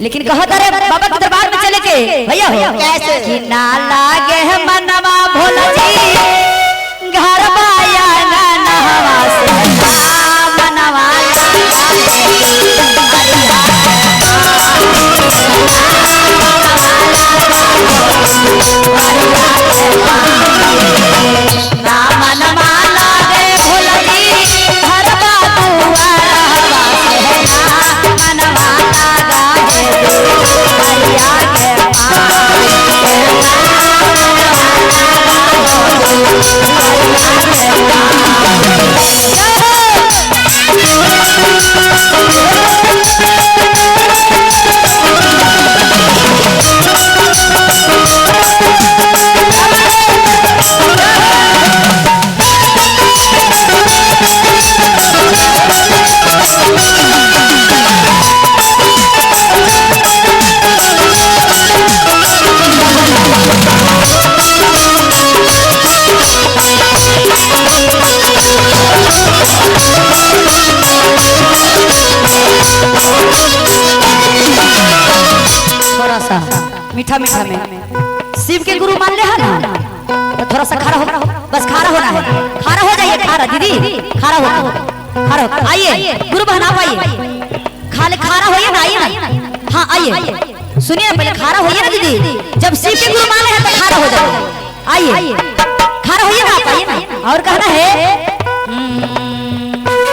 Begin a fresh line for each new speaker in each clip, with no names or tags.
लेकिन कहा तारे बाबा के दरबार में चले के भैया हो
कैसे?
कि ना लागे है मनवा भोला जी घर बाया नहवा से ना मनवा ना मनवा लागे भोला जी घर बा दुआरवा से ना मनवा लागा है हरिया के थोड़ा सा मीठा मीठा में शिव के गुरु मान ले है ना, तो थोड़ा सा खड़ा हो, बस खड़ा होना है, खड़ा हो जाइए, खड़ा दीदी, खड़ा हो, खड़ा हो, आइए गुरु बहन आप आइए, खाले खड़ा होइए ना, आइए ना, हाँ आइए, सुनिए ना पहले खड़ा होइए ना दीदी, जब शिव के गुरु मान ले तो खड़ा हो जाओ, आइए खड़ा होइए ना आप, आइए ना। और कहना है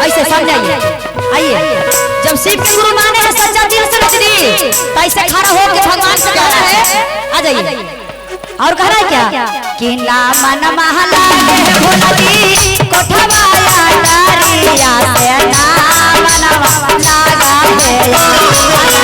ऐसे सामने आइए, आइए, जब शिव के गुरु माने हैं सच्चा दिल से दीदी तो ऐसे खड़ा होकर भगवान से कहना है, आ जाइए। और कहना है क्या कि ना मन महला के भोला जी कोठवाया डारिया से ना मन लागा है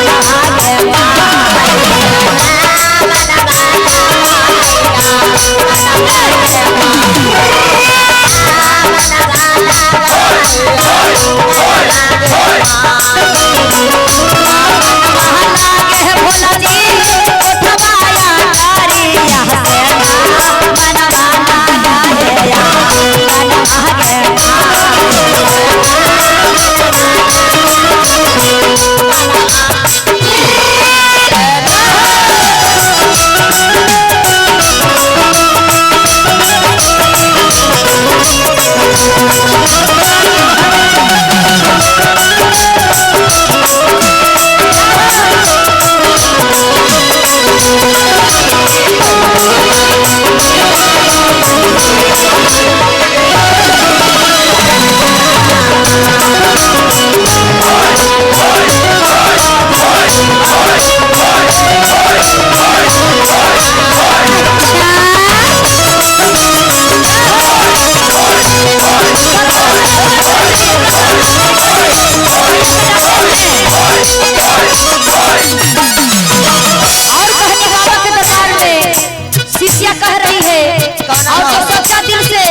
मनवा के भोला जी कोठवाया डारिया से ना मनवा लागा है मनवा के। और कहने बाबा के दरबार में शिष्या कह रही है, और तो सच्चा दिल से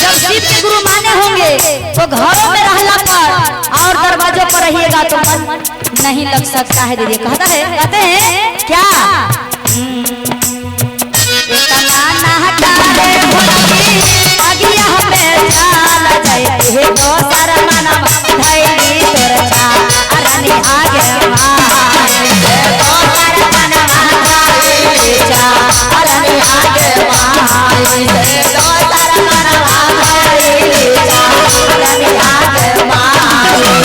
जब शिव के गुरु माने होंगे तो घरों में रहला पर और दरवाजों पर रहिएगा तो मन नहीं लग सकता है दीदी। कहता है, कहते हैं क्या इतना नहकारे भोला जी अगिया में जाल जाए दोसर मनवा धैली तोर चा अरनी आगे मारे दोसर मनवा धैली चा अरनी आगे मारे दोसर मनवा धैली चा अरनी आगे मारे।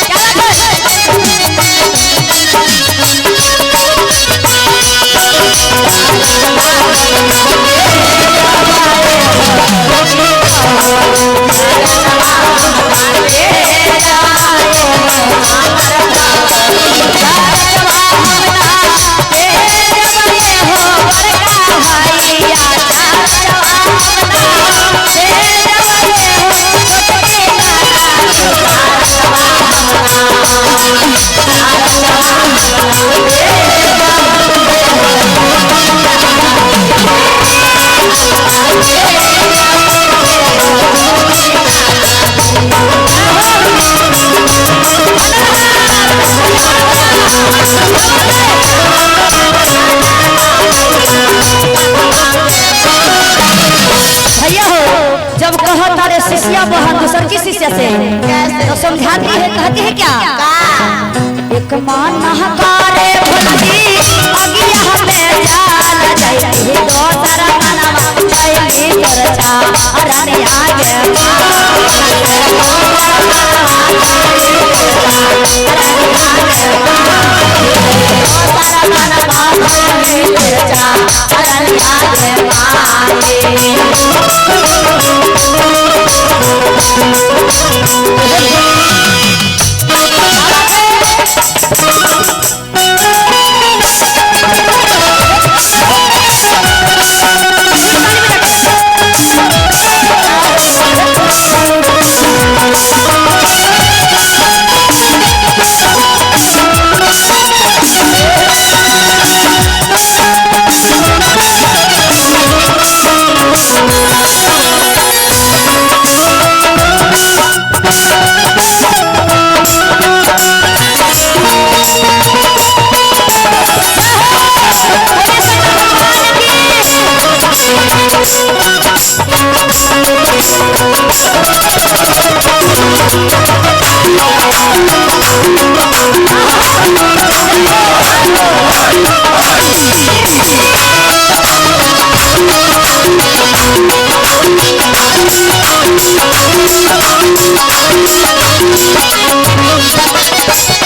क्या बात है? कहता रे शिष्या बहन दूसर की शिष्य से तो समझाती है, कहती है क्या, एक मान हकारे भोलजी अगिया में जाल जाई दोसर मनवा कैली तोर चारण आगे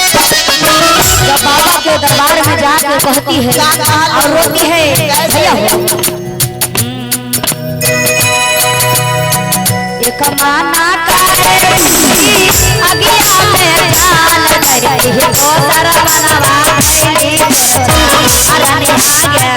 जब बाबा के दरबार में जाके कहती है और रोती है, भैया एक माना करे अगिया में जाल जाई दोसर मनवा कैली तोर चारण आगे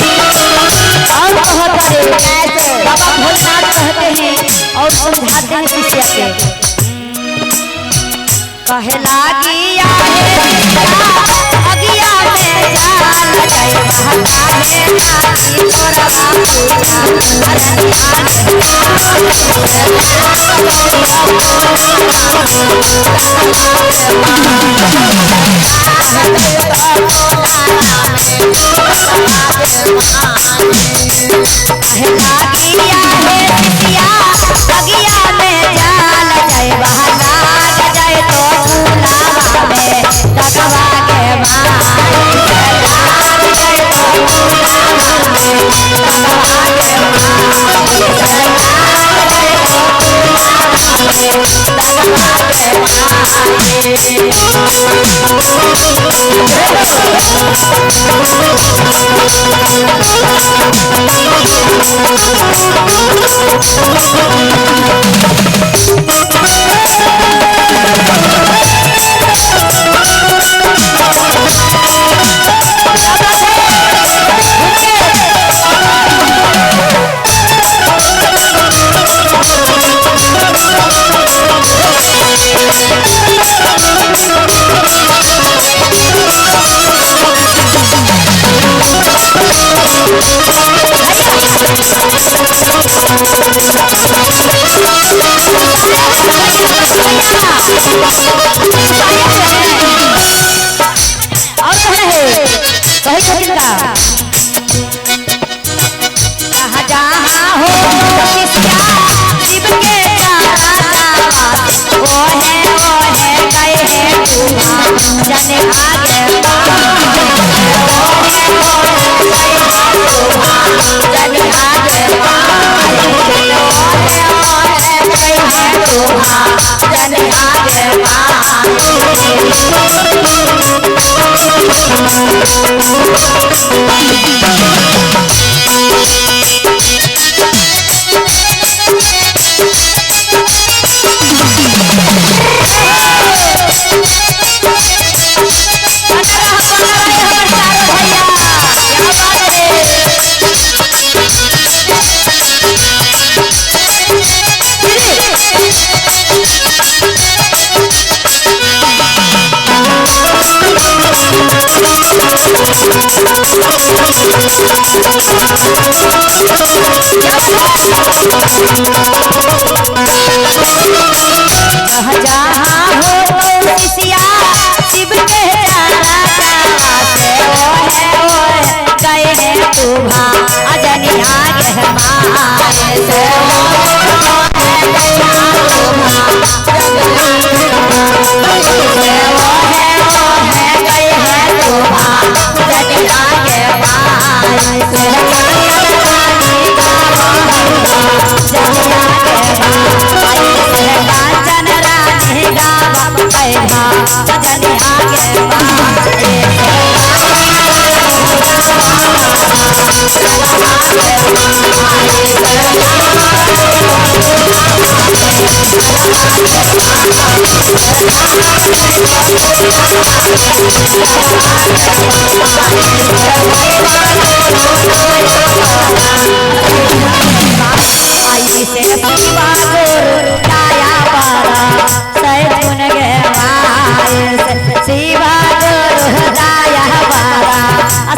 और कहता रे बाबा भोलेनाथ कहते हैं और समझाते हैं शिष्य के, कहे लागी आहे अगिया में जाल जाए काहे लागी तोरा पूजा कहे लागी आहे शिष्या अगिया में जाल जाए लाग जाए तो फूलावा में डगवा के मारे लाग जाए तो फूलावा में डगवा के मारे लाग जाए तो फूलावा में डगवा के और कहना है कहे छथिन का जहाँ जहाँ हो शिष्या शिव के चरणावा ओ है गए है तुहा जन आगे जन आगे गए है तुहा जन आगे। शिव के से ओ है ओ है गए हैं तुभा अजनिया के मारे से ओ है गया तुभा से ओ है गए हैं तुभा अजनिया के मारे से कांचन रानी गावा पैधा सजनिया के मारे। आई से शिवा गुरु दाया पारा सैगुन गे माए से शिवा गुरु दाया पारा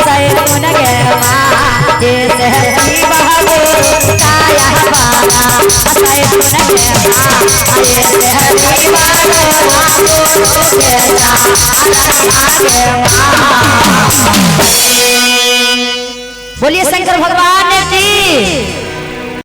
सैगुन गे माए से शिवा गुरु दाया पारा सैगुन गे माए से शिवा गुरु के गे। बोलिए शंकर भगवान।